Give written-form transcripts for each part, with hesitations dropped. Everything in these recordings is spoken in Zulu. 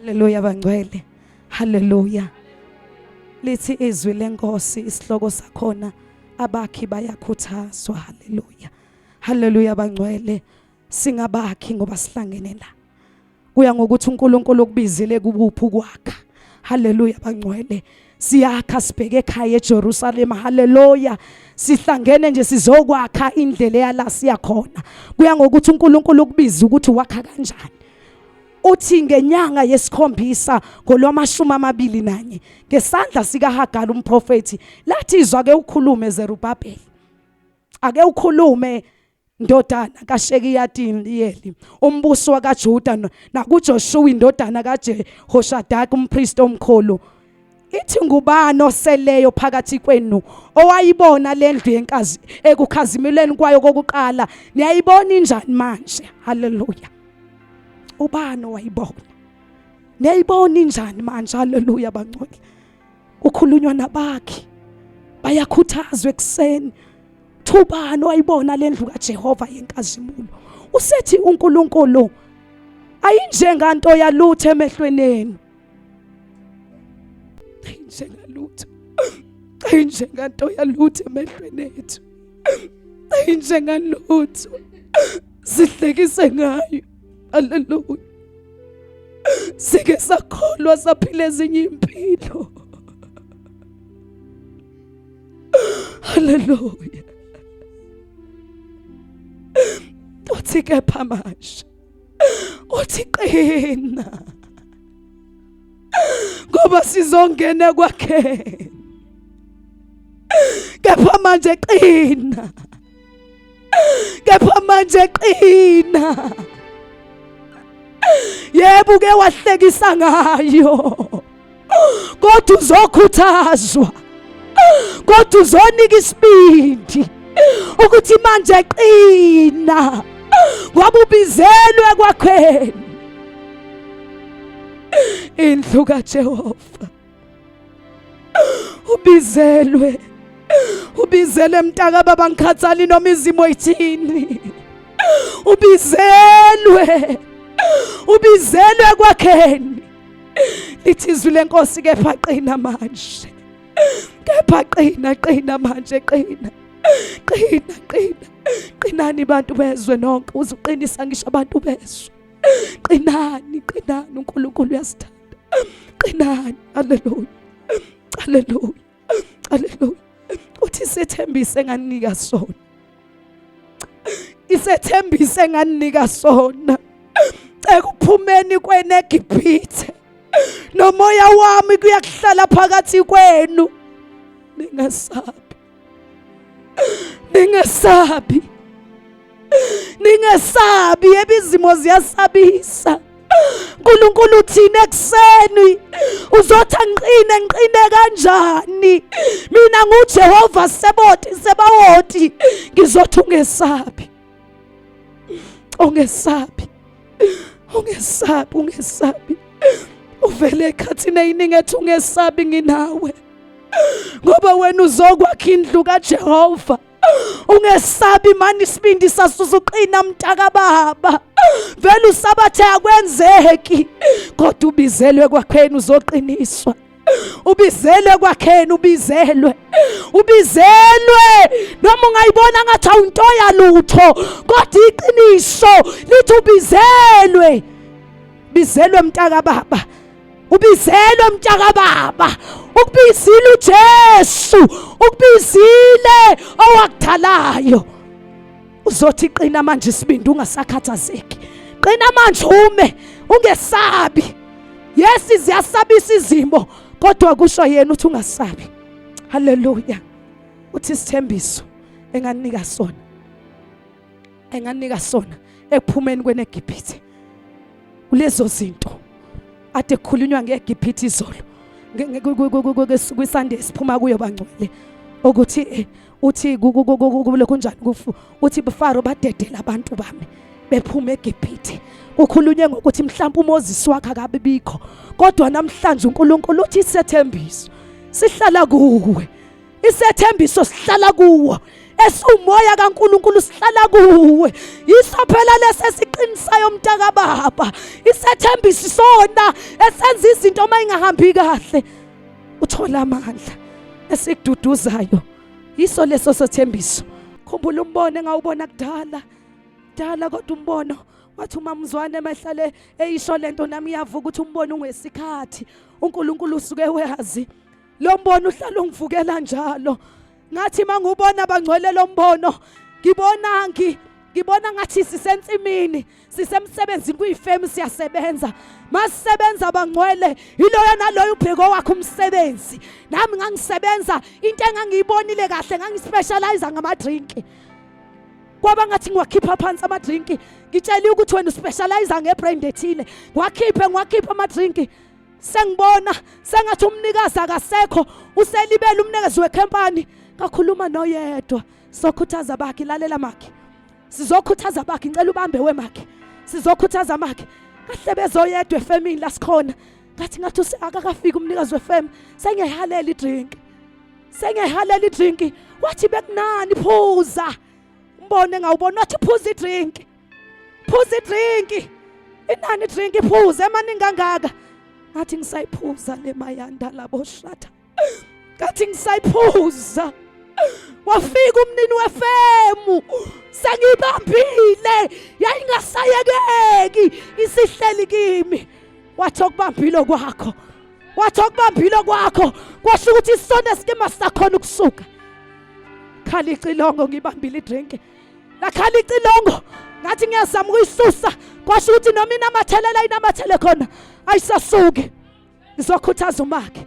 Haleluya bangcwele. Haleluya. Lithi izwi lenkosi isihloko sakhona abakhi bayakhuthazwa. Haleluya. Haleluya bangcwele. Singabakhi ngoba sihlangene la. Kuya ngokuthi uNkulunkulu ukubizile kubuphi ukwakha. Haleluya bangcwele. Siyakha sibheke ekhaya eJerusalema. Haleluya. Sihlangene nje sizokwakha indlela yala siyakhona. Kuya ngokuthi uNkulunkulu ukubiza ukuthi wakha kanjani. Uthi ngenyanga yesikhombisa ngolwamashumi amabili nanye ngesandla sikaHagari umprofethi lathi izwa ake ukhulume Zerubabheli ake ukhulume ndodana kaShekiyatiyeli umbuso wakaJuda nakuJoshuwa indodana kaJehoshadaki umpristi omkhulu ithi ngubani oseleyo phakathi kwenu owayibona lendlu yenkazi ekukhazimuleni kwayo kokuqala niyayibona injani manje haleluya ubani owayibona niyayibona injani manje haleluya bangcwele kukhulunywa nabakhi bayakhuthazwa ekuseni thubani owayibona lendlu kaJehova yenkazimulo usethi uNkulunkulu ayinjenganto yalutho emehlweni enu ayinjengalutho ayinjenganto yalutho emehlweni ethu ayinjengalutho sihlekise ngayo haleluya sike sakholwa saphila ezinye impilo haleluya uthi kepha manje uthi qina ngoba sizongena kwakhe kepha manje qina kepha manje qina yebo ke wahlekisa ngayo kodwa uzokhuthazwa kodwa uzonika isibindi ukuthi manje qina ngoba ubizelwe kwakheni indlu kaJehova ubizelwe ubizelwe mntaka baba ngikhathali noma izimo ithini ubizelwe ubizelwe kwakheni lithi izwi lenkosi kepha qina manje kepha qina qina manje qina qina qina qinani bantu bezwe nonke uzuqinisa ngisho abantu bezwe qinani qinani uNkulunkulu uyasithanda qinani haleluya haleluya haleluya uthi sethembise nganika sona isethembise enganinika sona ekuphumeni kwenu eGibhithe nomoya wami kuyakuhlala phakathi kwenu ningasabi ningasabi ningesabi ebizimo ziyasabisa uNkulunkulu uthini ekuseni uzothi angiqine ngiqine kanjani mina nguJehova seboti sebawoti ngizothi ungesabi ungesabi ungesabi ungesabi uvele ekhathini eyiningi ethi ungesabi nginawe ngoba wena uzokwakha indlu kaJehova ungesabi mani isibindi sasuzuqina mntaka baba vele usabathe akwenzeki kodwa ubizelwe kwakheni uzoqiniswa ubizelwe kwakheni ubizelwe ubizelwe noma ungayibona ngathi awuntoya lutho kodwa iqiniso lithi ubizelwe bizelwe mntaka baba ubizelwe mntaka baba ukubizile uJesu ukubizile owakudalayo uzothi qina manje isibindi ungasakhathazeki qina manje ume ungesabi yes ziyasabisa izimo kodwa kusho yena uthi ungasabi haleluya uthi isithembiso enganika sona enganika sona ekuphumeni kweneGibhithe kulezo zinto ade kukhulunywa ngeGibhithe izolo kwiSunday siphuma kuyo bangcwele ukuthi eh, uthi kunjani uthi Faro badedela abantu bami bephuma eGibhithe kukhulunywe ngokuthi mhlawumbe uMoses wakhe akabibikho kodwa namhlanje uNkulunkulu uthi isethembiso sihlala kuwe isethembiso sihlala kuwo Esiwumoya kaNkulunkulu sihlala kuwe. Yiso phela lesi esiqinisayo mntaka baba. Isethembiso sona esenza izinto uma ingahambi kahle. Uthola amandla esikududuzayo. Yiso leso sethembiso. Khumbula umbono engawubona kudala. Dala kodwa umbono wathi umamzwane mahlale eyisho lento nami iyavuka ukuthi umbono ungesikhathi uNkulunkulu usuke wazi lo mbono uhlala ungivukela njalo ngathi mangubona bangcwele lo mbono ngibona ngi ngibona ngathi sisensimini sisemsebenzini kuyifemu siyasebenza masisebenza bangcwele yiloyo naloyo ubheko wakhe umsebenzi nami ngangisebenza into engangiyibonile kahle ngangispecialize ngama-drink kwaba ngathi ngiwakhipha phansi amadrinki ngitsheliwe ukuthi wena uspecialize ngebrand ethile ngiwakhiphe ngiwakhiphe amadrinki sengibona sengathi umnikazi akasekho uselibele umnikazi wekhampani kakhuluma noyedwa sokhuthaza bakhe lalela makhe sizokhuthaza bakhe ngicela ubambe wemakhe sizokhuthaza makhe kahle bezoyedwa efemini lasikhona ngathi ngathi akakafiki umnikazi wefem sengiyayihalela idrink sengiyayihalela idrink wathi bekunani phuza umbone ngawubona wathi phuza idrink phuza idrink inani idrink iphuze emaningi kangaka ngathi ngisayiphuza le mayanda labo shatha ngathi ngisayiphuza wafika umnini wefemu sengibambile yayingasayekeki isihleli kimi wathi okubambile kwakho wathi okubambile kwakho kwasho ukuthi isona esikima sisakhona ukusuka khala icilongo ngibambile idrink lakhala icilongo ngathi ngiyazama ukuyisusa kwasho ukuthi noma inamathelela inamathele khona ayisasuki ngizokhuthaza umakhi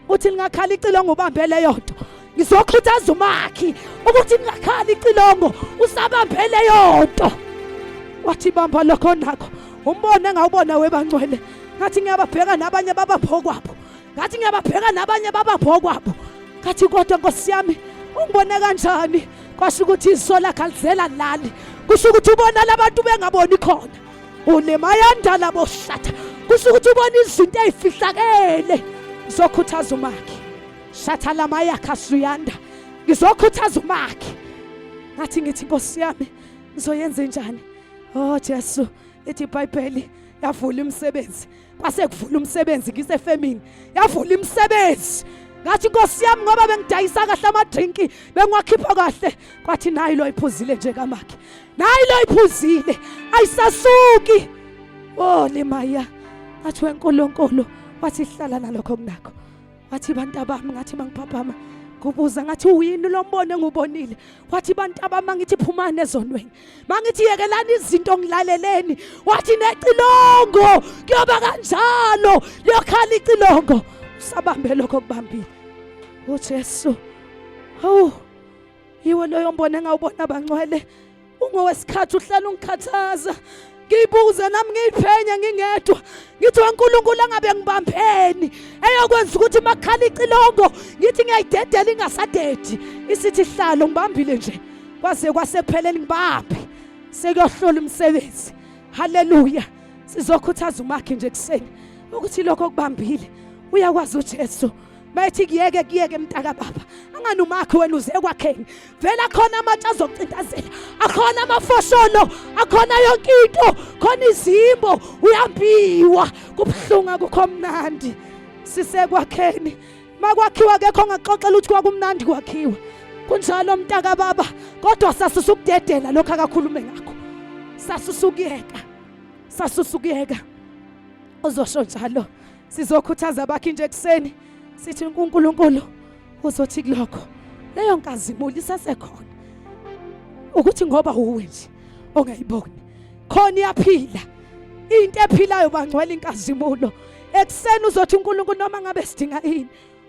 uthi lingakhala icilongo ubambe leyo nto ngizokhuthaza umakhi ukuthi lingakhala icilongo usabambe leyo nto wathi bamba lokho nakho umbone engawubona webangcwele ngathi ngiyababheka nabanye babapho kwabo ngathi ngiyababheka nabanye babapho kwabo ngathi kodwa nkosi yami ungibone kanjani kwasho ukuthi iso lakhe alizela lali kusho ukuthi ubona labantu bengaboni khona ulemayanda labo shatha kusho ukuthi ubona izinto ezifihlakele ngizokhuthaza umakhi shatha lamayakha suyanda ngizokhuthaza umakhi ngathi ngithi nkosi yami ngizoyenza njani oh Jesu lithi iBhayibheli yavula imisebenzi kwase kuvula umsebenzi ngisefemini yavula imisebenzi ngathi nkosi yami ngoba bengidayisa kahle amadrinki bengiwakhipha kahle kwathi nayi lo iphuzile nje kamakhe nayi lo iphuzile ayisasuki oh limaya ngathi wenkulunkulu wathi hlala nalokho kunakho wathi bantu abami ngathi mangiphaphama kubuza ngathi uyini lo mbono engubonile wathi bantu abami ngithi phumani ezonweni mangithi yekelani izinto ngilaleleni wathi necilongo kuyoba kanjalo liyokhala icilongo usabambe lokho kubambile uJesu hawu yiwo loyo mbono engawubona bangcwele ungowesikhathi uhlala ungikhathaza ngiyibuze nami ngiyiphenye ngingedwa ngithi waNkulunkulu angabe ngibambeni eyokwenza ukuthi makhala icilongo ngithi ngiyayidedela ingasadedi isithi hlalo ngibambile nje kwaze kwasekupheleni ngibambe sekuyohlola umsebenzi haleluya sizokhuthaza umakhe nje kuseni ukuthi lokho okubambile uyakwazi uJesu bayethi kuyeke kuyeke mntaka baba angani umakhe wena uze ekwakheni vele akhona amatshe azokucindazela akhona amafosholo akhona yonke into khona izimbo uyambiwa kubuhlungu akukho mnandi sisekwakheni makwakhiwa kekho ongaxoxela ukuthi kwakumnandi kwakhiwa kunjalo mntaka baba kodwa sasusa ukudedela lokho akakhulume ngakho sasusa ukuyeka sasusa ukuyeka uzosho njalo sizokhuthaza abakhi nje ekuseni sithi uNkulunkulu uzothi kulokho leyo nkazimulo isesekhona ukuthi ngoba uwe nje ongayiboni khona iyaphila into ephilayo bangcwele inkazimulo ekuseni uzothi uNkulunkulu noma ngabe sidinga ini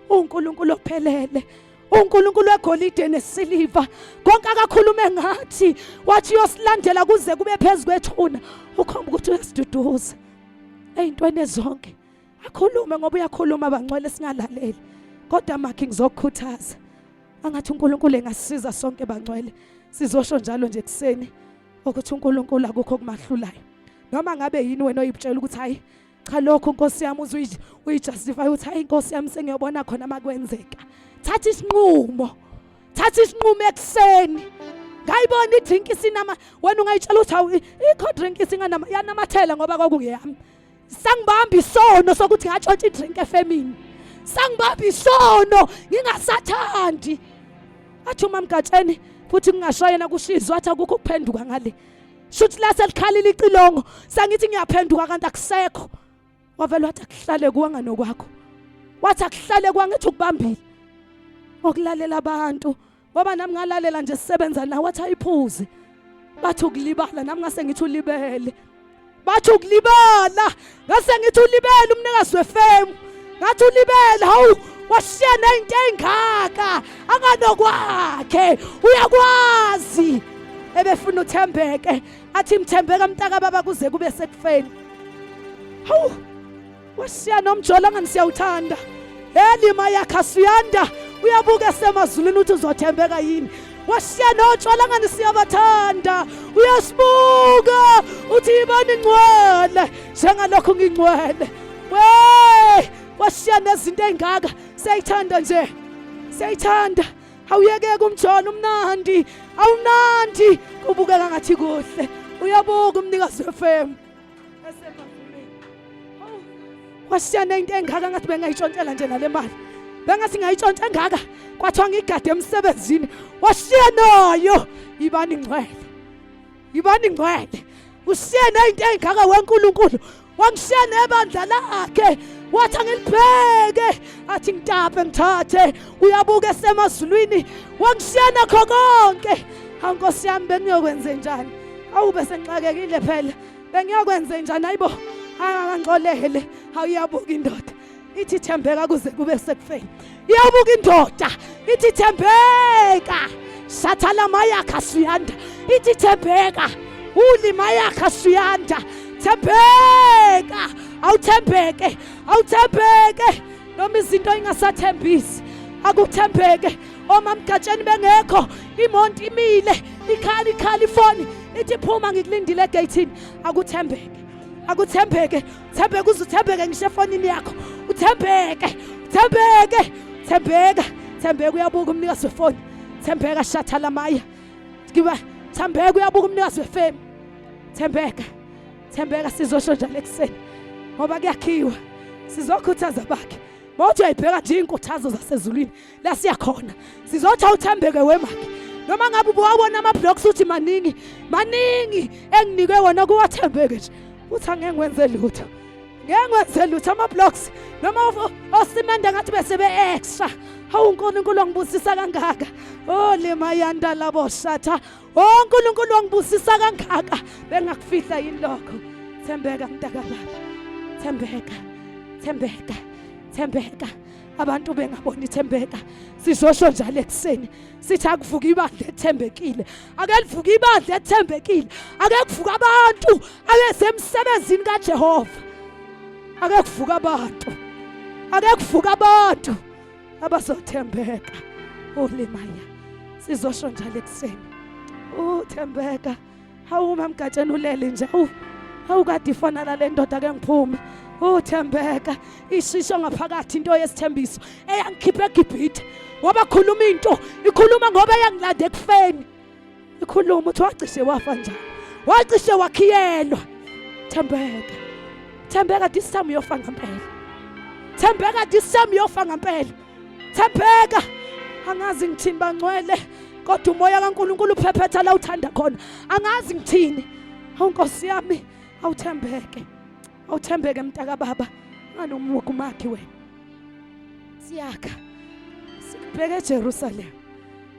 uNkulunkulu ophelele uNkulunkulu wegolide nesiliva konke akakhulume ngathi wathi uyosilandela kuze kube phezu kwethuna ukhomba ukuthi uyasiduduza ey'ntweni zonke akhulume ngoba uyakhuluma bangcwele singalaleli kodwa makhi ngizokukhuthaza angathi uNkulunkulu engasisiza sonke bangcwele sizosho njalo nje kuseni ukuthi uNkulunkulu akukho okumahlulayo noma ngabe yini wena oyibutshela ukuthi hayi cha lokho Nkosi yami uze uyijustify ukuthi hayi Nkosi yami sengiyobona khona makwenzeka thatha isinqumo. Thatha isinqumo ekuseni. Ngayibona idrink isinama wena ungayitshela ukuthi awu ikho drink isinganama yanamathela ngoba kwakungeyami. Sangibamba isono sokuthi ngatshontsha idrink efemini. Sangibamba isono ngingasathandi. Athi umamgatsheni futhi ngingashayena kushizwa athi akukho ukuphenduka ngale. Shuthi lase likhalile icilongo sengithi ngiyaphenduka kanti akusekho. Wavele wathi akuhlale kuwe nganokwakho. Wathi akuhlale kuwe ngithi ukubambile. Okulalela abantu ngoba nami ngalalela nje sisebenza nawe wathi ayiphuze. Bathi ukulibala nami ngase ngithi ulibele. Bathi ukulibala ngase ngithi ulibele umnikazi wefemu. Ngathi ulibele hawu washiya nento engaka anganokwakhe uyakwazi ebefuna uthembeke athi mthembeka mntaka baba kuze kube sekufeni hawu washiya nomjolo angani siyawuthanda elima yakhe asuyanda uyabuka esemazulwini ukuthi uzothembeka yini washiya notshwala angani siyabathanda uyasibuka uthi yibani ngcwele njengalokhu ngingcwele we washiya nezinto ey'ngaka siyayithanda nje siyayithanda awuyekeke umjolo umnandi awumnandi kubukeka ngathi kuhle uyabuka umnikazi wefemu esemazulwini washiya nento engaka ngathi bengayitshontshela nje nale mali bengathi ngayitshontsha engaka kwathiwa ngigade emsebenzini washiya nayo ibani ngcwele Yibani ngcwele. Ushiye nento engaka weNkulunkulu. Wangishiya nebandla lakhe. Wathi angilibheke, athi ngitape ngithathe. Uyabuka esemazulwini. Wangishiya nakho konke. Hawu Nkosi yami bengiyokwenze njani? Awu bese ngixakekile phela. Bengiyokwenze njani ayibo? Angangixolele. Hawu iyabuka indoda. Ithi thembeka kuze kube sekufeni. Iyabuka indoda ithi thembeka. Sathana mayakha suyanda. Ithi thembeka. Uli mayakha suyanda. Thembeka. Awuthembeke. Awuthembeke. Noma izinto ingasathembisi. Akuthembeke. Omamgatsheni bengekho. Imonto imile. Ikhala ikhala ifoni. Ithi phuma ngikulindile egeyithini. Akuthembeke. Akuthembeke. Thembeka uze uthembeke ngisho efonini yakho. Uthembeke, uthembeke, thembeka, thembeka uyabuka umnikazi wefoni. Thembeka shatha lamaya. Kiba thembeka uyabuka umnikazi wefemi. Thembeka. Thembeka sizosho njalo ekuseni. Ngoba kuyakhiwa. Sizokhuthaza bakhe. Mawuthi uyayibheka nje inkuthazo zasezulwini la siyakhona. Sizothi awuthembeke wemakhe. Noma ngabe ubuwabona ama-blocks uthi maningi, maningi enginikwe wona kuwathembeke nje. Uthi angeke ngwenze lutho. Ngeke ngwenze lutho ama-blocks noma osimende ngathi bese be-extra. Hawu uNkulunkulu wangibusisa kangaka. Oh lemayanda labo shatha. Oh uNkulunkulu wangibusisa kangaka. Bengakufihla yini lokho? Thembeka mntakababa. Thembeka. Thembeka. Thembeka. Abantu bengaboni thembeka. Sizosho njalo ekuseni. Sithi akuvuka ibandla ethembekile. Ake livuke ibandla ethembekile. Ake kuvuka abantu abeze emsebenzini kaJehova. Ake kuvuka abantu. Ake kuvuka abantu abazothembeka. Ulimaya. Sizosho njalo ekuseni. Uthembeka. Hawu mamgatsheni ulele nje. Hawu. Hawu kade ifona nale ndoda ke ngiphume. Uthembeka ishisho ngaphakathi into yesithembiso eyangikhipha eGibhithe ngoba khuluma into ikhuluma ngoba eyangilanda ekufeni ikhuluma uthi wacishe wafa njani wacishe wakhiyelwa thembeka thembeka this time uyofa ngempela thembeka this time uyofa ngempela Thembeka. Angazi ngithini bangcwele kodwa umoya kaNkuluNkulu uphephetha la uthanda khona. Angazi ngithini. Hawu Nkosi yami, awuthembeke. Awuthembeke mntaka baba. Nganomuku makhi wena. Siyakha. Sibheke eJerusalem.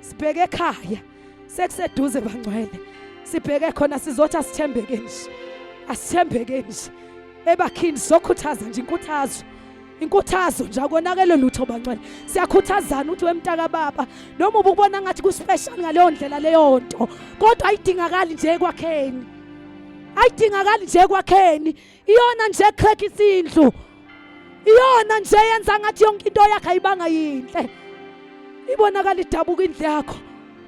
Sibheke ekhaya. Sekuseduze bangcwele. Sibheke khona sizothi asithembeke nje. Asithembeke nje. Ebakhini sokhuthaza nje inkuthazo. Inkuthazo nje akonakele lutho bangcwele. Siyakhuthazana ukuthi wemntaka baba noma ubukubona ngathi ku special ngaleyo ndlela leyo nto kodwa ayidingakali nje ekwakheni. Ayidingakali nje ekwakheni. Iyona nje crack isindlu. Iyona nje yenza ngathi yonke into yakhe ayibanga yinhle. Ibonakala idabuka indlu yakho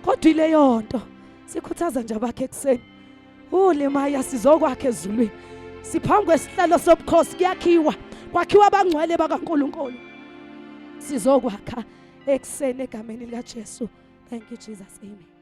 kodwa ileyo nto. Sikhuthaza nje abakhe ekuseni. Ulimaya sizokwakha ezulwini. Siphambi kwesihlalo sobukhosi kuyakhiwa. Kwakhiwa abangcwele bakaNkulunkulu. Sizokwakha ekuseni egameni likaJesu. Thank you, Jesus. Amen.